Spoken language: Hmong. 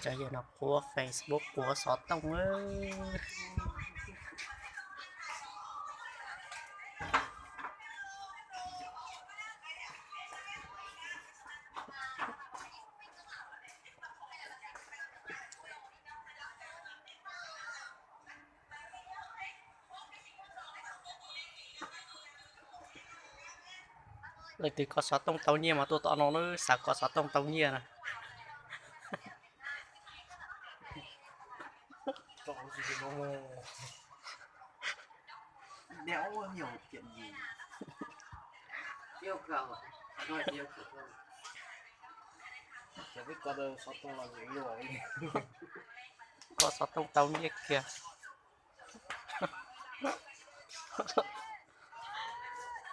Cov yawg no quab Facebook quab xov tooj. Leej twg koj xov tooj tau nyiaj mas tuaj tom no nawb, xav koj xov tooj tau nyiaj na. Koj xov tooj tau nyiaj kiag.